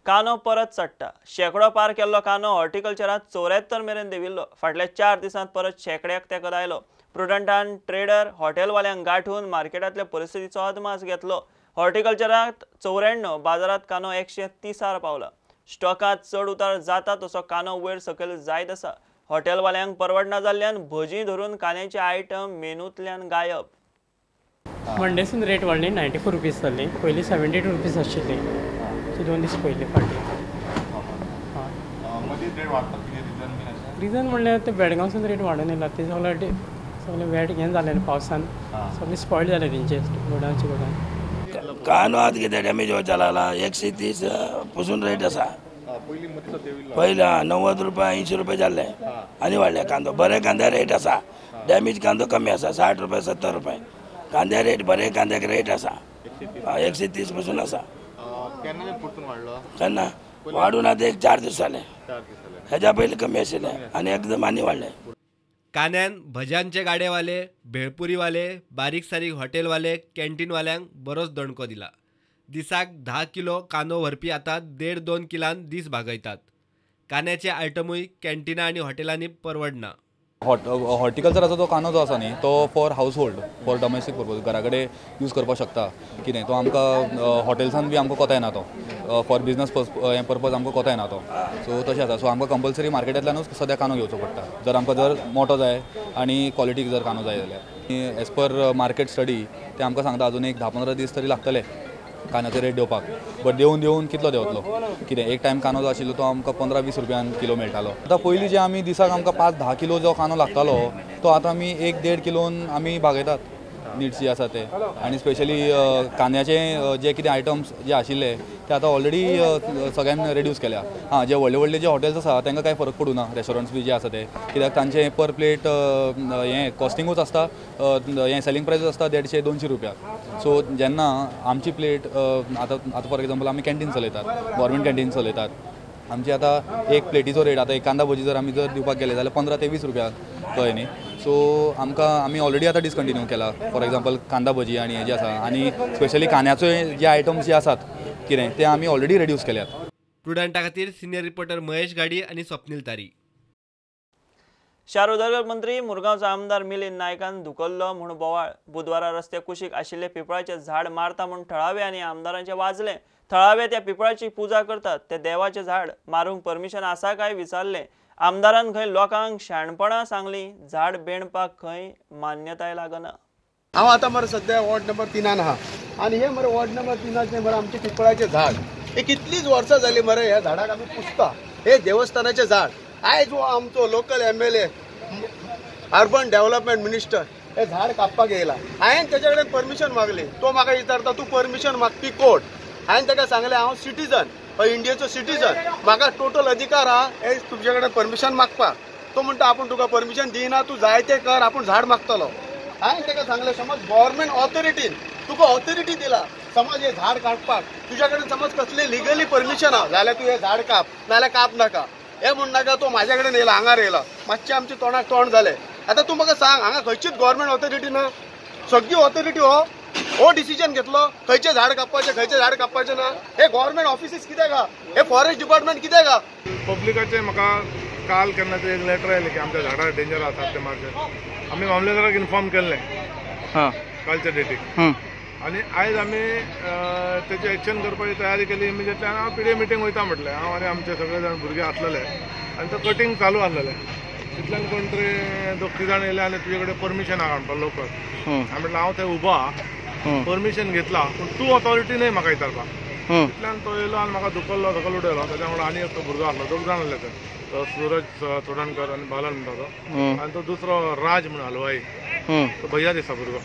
कांदो परत चडटा. शेंकडो पार केल्लो कांदो हॉर्टिकल्चरांत 74 मेरेन देंविल्लो. फाटल्या 4 दिसांत परत शेंकड्याक तेंको आयलो. प्रुडंटान ट्रेडर हॉटेलवाल्यांक गांठून मार्केटांतले परिस्थितीचो अदमास घेतलो. हॉर्टिकल्चरांत 94, बाजारांत कांदो 130 पावला. स्टॉकांत चड उतार जाता तसो कांदो वयर सकयल जायत आसा. हॉटेलवाल्यांक परवडना जाल्ल्यान भजी धरून कांद्याचे आयटम मेनूंतल्यान गायब. मंडेसून रेट वाडली 94 रुपीज जाली. पयलीं 72 रुपीज आशिल्ली. सो 2 दीस पयलीं फाटीं. रिजन म्हणल्यार ते बेळगांवसून रेट वाडून येयला. ते सगळे सगळे वेट हें जालें न्हू पावसान, सगळे स्पॉयल जाले तेंचे गोडावनचे गोडावन. कांदो आतां कितें डॅमेज वचपाक लागला. 130 पसून रेट आसा. पयलीं 90 रुपया 80 रुपया जाल्ले आनी वाडले कांदो. बरे कांद्या रेट आसा, डॅमेज कांदो कमी आसा. 60 रुपया 70 रुपया कांद्या रेट. बरे कांद्याक रेट आसा 130 पसून आसा. केन्ना वाडून आतां एक 4 दीस जाले. हेज्या पयलीं कमी आशिल्ले आनी एकदम आनी वाडले. कांद्यान भज्यांचे गाडेवाले, भेळपुरीवाले, बारीक सारीक हॉटेलवाले, कॅन्टीनवाल्यांक बरोच दणको दिला. दिसाक 10 किलो कांदो व्हरपी आतां 1.5-2 किलान दीस भागयतात. कांद्याचे आयटमूय कॅन्टिना आनी हॉटेलांनी परवडना. हॉर्टिकल्चराचो जो कांदो जो आसा न्ही तो for household, for domestic purpose, घरा कडेन यूज करपाक शकता कितें. तो आमकां हॉटेल्सान बी आमकां कोता येना तो, फॉर बिजनस हें पर्पज आमकां कोता येना तो. सो तशें आसा. सो आमकां कंपल्सरी मार्केटांतल्यानूच सद्या कांदो घेवचो पडटा जर आमकां जर मोटो जाय आनी क्वॉलिटीक जर कांदो जाय जाल्यार. एज पर मार्केट स्टडी ते आमकां सांगता अजून एक 10-15 दीस तरी लागतले कांद्याचो रेट देंवपाक. बट देंवून देंवून कितलो देंवतलो कितें. एक टायम कांदो जो आशिल्लो तो आमकां 15-20 रुपयान किलो मेळटालो. आतां पयलीं जे आमी दिसाक आमकां 5-10 किलो जो कांदो लागतालो तो आतां आमी 1-1.5 किलोन आमी भागयतात निड्स जे आसा ते. आनी स्पेशली कांद्याचे जे कितें आयटम्स जे आशिल्ले ते आतां ऑलरेडी सगळ्यान रेड्यूस केल्या. हां, जे व्हडले व्हडले जे हॉटेल्स आसा तांकां कांय फरक पडूना, रेस्टॉरंट्स बी जे आसा ते, कित्याक तांचे पर प्लेट हें कॉस्टिंगूच आसता, हें सेलिंग प्रायसूच आसता 150-200 रुपया. सो जेन्ना आमची प्लेट आतां आतां फॉर एग्जाम्पल आमी कॅन्टीन चलयतात, गव्हर्मेंट कॅन्टीन चलयतात, आमची आतां एक प्लेटीचो रेट आतां एक कांदा भजी जर आमी जर दिवपाक गेले जाल्यार 15 ते 20 रुपया कळ्ळें न्ही. सो आमकां आमी ऑलरेडी आतां डिसकंटिन्यू केला फॉर एग्जाम्पल कांदा भजी आनी हें जें आसा. आनी स्पेशली कांद्याचो जे आयटम्स जे आसात कितें ते आमी ऑलरेडी रेड्यूस केल्यात. प्रुडंटा खातीर सिनियर रिपोर्टर महेश घाडी आनी स्वप्नील तारी. शार उदरगत मंत्री मुरगांवचो आमदार मिलिंद नायकान धुकल्लो म्हूण बोवाळ. बुधवारा रस्त्या कुशीक आशिल्ले पिपळाचें झाड मारता म्हूण थळावे आनी आमदारांचें वाजलें. थळावे त्या पिपळाची पुजा करतात. ते देवाचें झाड मारूंक परमिशन आसा काय विचारलें. आमदारान खंय लोकांक शाणपणां सांगली. झाड बेणपाक खंय मान्यताय लागना. हांव आतां मरे सद्या वॉर्ड नंबर 3 आहा आनी हे मरे वॉर्ड नंबर 3 मरे आमचें पिपळाचें झाड हे कितलींच वर्सां जालीं मरे ह्या झाडाक आमी पुजता. हे देवस्थानाचें झाड आयज हो आमचो local MLA urban development minister हे झाड कापपाक येयला. हांवें तेच्या कडेन परमिशन मागली. तो म्हाका विचारता तूं परमिशन मागपी कोण. हांवें ताका सांगलें हांव सिटीजन, इंडियेचो सिटीजन, म्हाका टोटल अधिकार आहा हे तुमचे कडेन परमिशन मागपाक. तो म्हणटा आपूण तुका परमिशन दिना, तूं जाय तें कर, आपूण झाड मागतलो. हांवें ताका सांगलें समज गव्हर्मेंट ऑथॉरिटीन तुका ऑथॉरिटी दिला समज हे झाड काडपाक, तुज्या कडेन समज कसली लिगली परमिशन आहा जाल्यार तूं हें झाड काप, नाजाल्यार काप नाका. हें म्हण नाका. तो म्हाज्या कडेन येयला, हांगार येयला, मातशें आमचें तोंडाक तोंड जालें. आतां तूं म्हाका सांग हांगा खंयचीच गव्हर्मेंट ऑथॉरिटी ना, सगळी ऑथॉरिटी हो हो डिसिजन घेतलो खंयचें झाड कापपाचें खंयचें झाड कापपाचें ना. हे गव्हर्मेंट ऑफिसीस कित्याक आहा, हे फॉरेस्ट डिपार्टमेंट कित्याक आहा. पब्लिकाचें म्हाका काल केन्ना तरी एक लेटर आयलें की आमच्या झाडार डेंजर आसा ते मार्केट. आमी मामलेदाराक इन्फॉर्म केल्लें कालच्या डेटीक आनी आयज आमी तेची एक्शन करपाची तयारी केली इमिजिएटली. आनी हांव पीडीए मिटींग वयता म्हटलें हांव आनी आमचे सगळे जाण भुरगे आसलेले आनी तो कटींग चालू आसलेलें. तितल्यान कोण तरी 2-3 जाण येयले आनी तुजे कडेन परमिशन आहा म्हणपाक लोकल. हांवें म्हटलें हांव थंय उबो आहा, परमिशन घेतला पूण तूं ऑथॉरिटी न्हय म्हाका विचारपाक. तितल्यान तो येयलो आनी म्हाका धुकल्लो, सकयल उडयलो. ताच्या वांगडा आनी एक भुरगो आसलो, 2 जाण आसले ते, तो सूरज चोडणकर आनी बालन म्हणटा तो, आनी तो दुसरो राज म्हणून हलवाई, तो भैया दिसता भुरगो.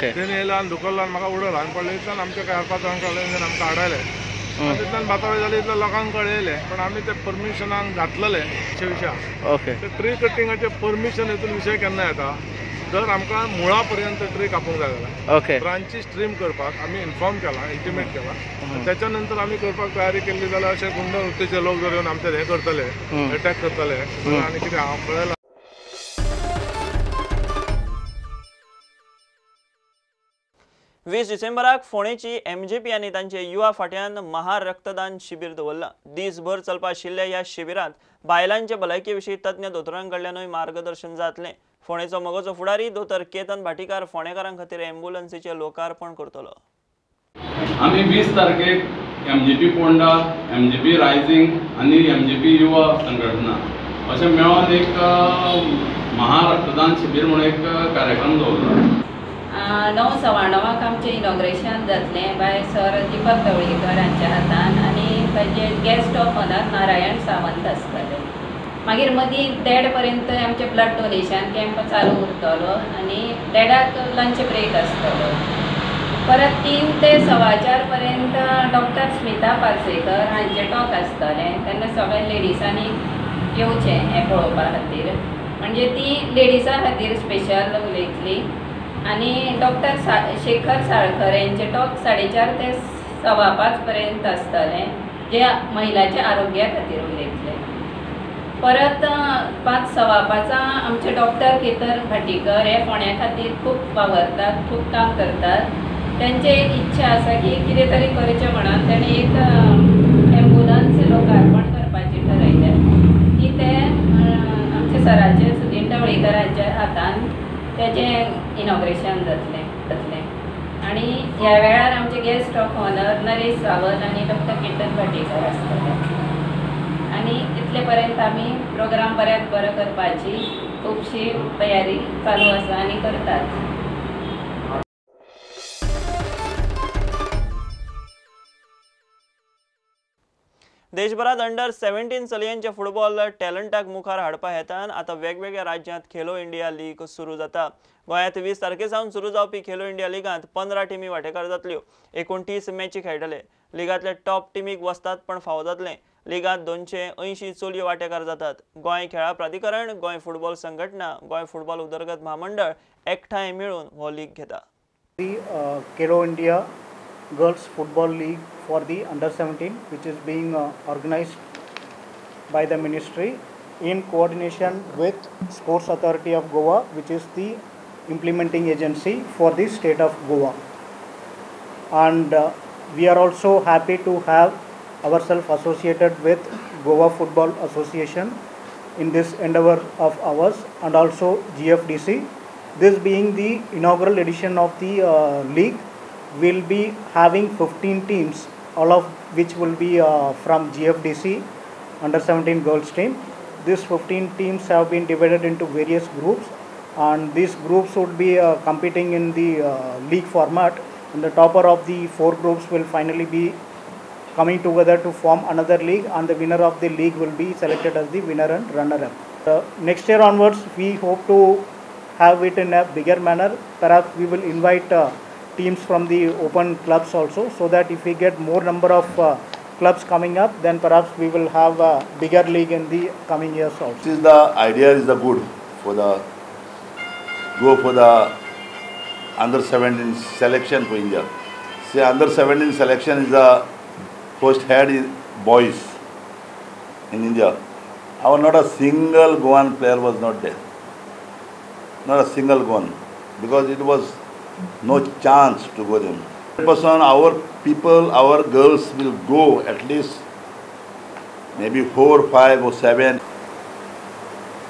तेणी येयलो आनी धुकल्लो आनी म्हाका उडयलो आनी पडले. इतल्यान आमच्या 4-5 जाणांक कळ्ळें, आमकां आडायलें. तितल्यान बातावे जाली, इतल्या लोकांक कळयलें. पण आमी ते परमिशनाक घातलेले अशे विशय आसा. ते ट्री कटिंगाचे परमिशन हितून विशय केन्ना येता, जर आमकां मुळा पर्यंत ट्री कापूंक जाय जाल्यार ब्रांचीस ट्रीम करपाक आमी इन्फॉर्म केला, इंटिमेट केला. त्याच्या नंतर आमी करपाक तयारी केल्ली जाल्यार अशे गुंड वृत्तीचे लोक जर येवन आमचेर हें करतले, अटॅक करतले आनी कितें हांव पळयलां. 20 डिसेंबराक फोंडेची एमजेपी आनी तांचे युवा फाट्यान महारक्तदान शिबीर दवरलां. दीसभर चलपा आशिल्ल्या ह्या शिबिरांत बायलांचे भलायके विशीं तज्ञ दोतोरां कडल्यानूय मार्गदर्शन जातलें. फोंडेचो मगोचो फुडारी दोतोर केतन भाटीकार फोंडेकारां खातीर एम्ब्युलन्सीचें लोकार्पण करतलो. आमी 20 तारखेक एमजेपी पोंडा, एमजेपी रायझींग आनी एमजेपी युवा संघटना अशें मेळोन एक महारक्तदान शिबीर म्हणून एक कार्यक्रम दवरला. 9:15 आमचें इनॉग्रेशन जातलें बाय सर दीपक ढवळीकर हांच्या हातान आनी ताजे guest of honour Narayan Sawant आसतले. मागीर मदीं 1:30 पर्यंत आमचें ब्लड डोनेशन कॅम्प चालू उरतलो आनी 1:30 लंच ब्रेक आसतलो. परत 3 ते 4:15 पर्यंत डॉक्टर स्मिता पार्सेकर हांचें टॉक आसतलें. तेन्ना सगळ्या लेडिसांनी येवचें हें पळोवपा खातीर, म्हणजे ती लेडिसां खातीर स्पेशल उलयतली. आनी डॉक्टर शेखर साळकर यांचे टॉक 4:30 ते 5:15 पर्यंत आसतलें, जे महिलाच्या आरोग्या खातीर उलयतले. परत 5:15 आमचे डॉक्टर केतन भाटीकर हे फोंड्या खातीर खूब वावरतात, खूब काम करतात. त्यांची एक इच्छा आसा की कितें तरी करचें म्हणून ताणें एक एम्बुलन्स लोकार्पण करपाचें ठरयलें की ते आमच्या सराचे सुदीन ढवळीकरांच्या हातान तेजें इनॉग्रेशन जातलें जातलें. आनी ह्या वेळार आमचे guest of honour Naresh Sawant आनी डॉक्टर केतन भाटीकर आसतले. आनी इतले पर्यंत आमी प्रोग्राम बऱ्यांत बरो करपाची खुबशी तयारी चालू आसा आनी करतात. देशभरात अंडर 17 चलयांच्या फुटबॉल टॅलंटाक मुखार हाडपा हेतान आतां वेगवेगळ्या राज्यांत खेलो इंडिया लीग सुरू जाता. गोंयांत 20 तारखे सावन सुरू जावपी खेलो इंडिया लिगांत 15 टिमी वांटेकार जातल्यो. 29 मॅची खेळटले. लिगांतल्या टॉप टिमीक वस्तादपण फावो जातलें. लिगांत 280 चलयो वांटेकार जातात. गोंय खेळां प्राधिकरण, गोंय फुटबॉल संघटना, गोंय फुटबॉल उदरगत म्हामंडळ एकठांय मेळून हो लीग घेता. Khelo India Girls Football League for the under 17, which is being organized by the ministry in coordination with Sports Authority of Goa, which is the implementing agency for the state of Goa. And we are also happy to have ourselves associated with Goa Football Association in this endeavor of ours, and also GFDC. This being the inaugural edition of the league, we'll be having 15 teams, all of which will be from GFDC under 17 girls team. These 15 teams have been divided into various groups, and these groups would be competing in the league format, and the topper of the 4 groups will finally be coming together to form another league, and the winner of the league will be selected as the winner and runner-up. Next year onwards, we hope to have it in a bigger manner. Perhaps we will invite teams from the open clubs also, so that if we get more number of clubs coming up, then perhaps we will have a bigger league in the coming years also. This is the idea is the good for the go for the under 17 selection for India. See, under 17 selection is the first head in boys in India. Our not a single Goan player was not there. Not a single Goan, because it was no chance to go them. Person, our people, our girls will go at least maybe 4, 5 or 7.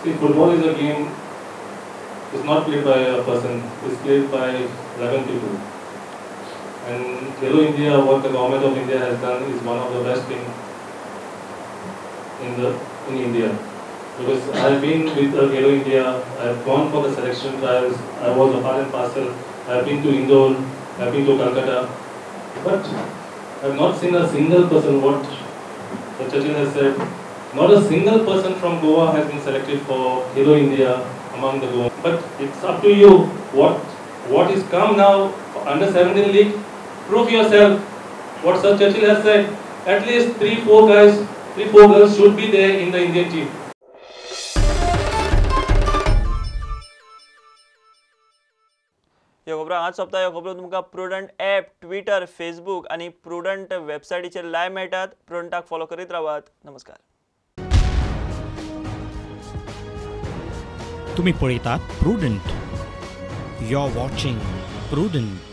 See, football is a game. It's not played by a person. It's played by 11 people. And Khelo India, what the government of India has done, is one of the best things in India. Because I have been with the Khelo India, I have gone for the selection trials, I was a part and parcel. I have been to Indore, I have been to Calcutta, but I have not seen a single person, what the Churchill has said, not a single person from Goa has been selected for Khelo India among the Goa. But it's up to you, what is come now, under 17 league, prove yourself. What Sir Churchill has said, at least 3-4 guys, 3-4 girls should be there in the Indian team. ह्यो खबरो हांगाच सोंपता. ह्यो खबरो तुमकां prudent app, Twitter, Facebook आनी prudent वेबसायटीचेर live मेळटात. प्रुडंटाक फॉलो करीत रावात. नमस्कार. तुम्ही पळयतात Prudent. You are watching Prudent.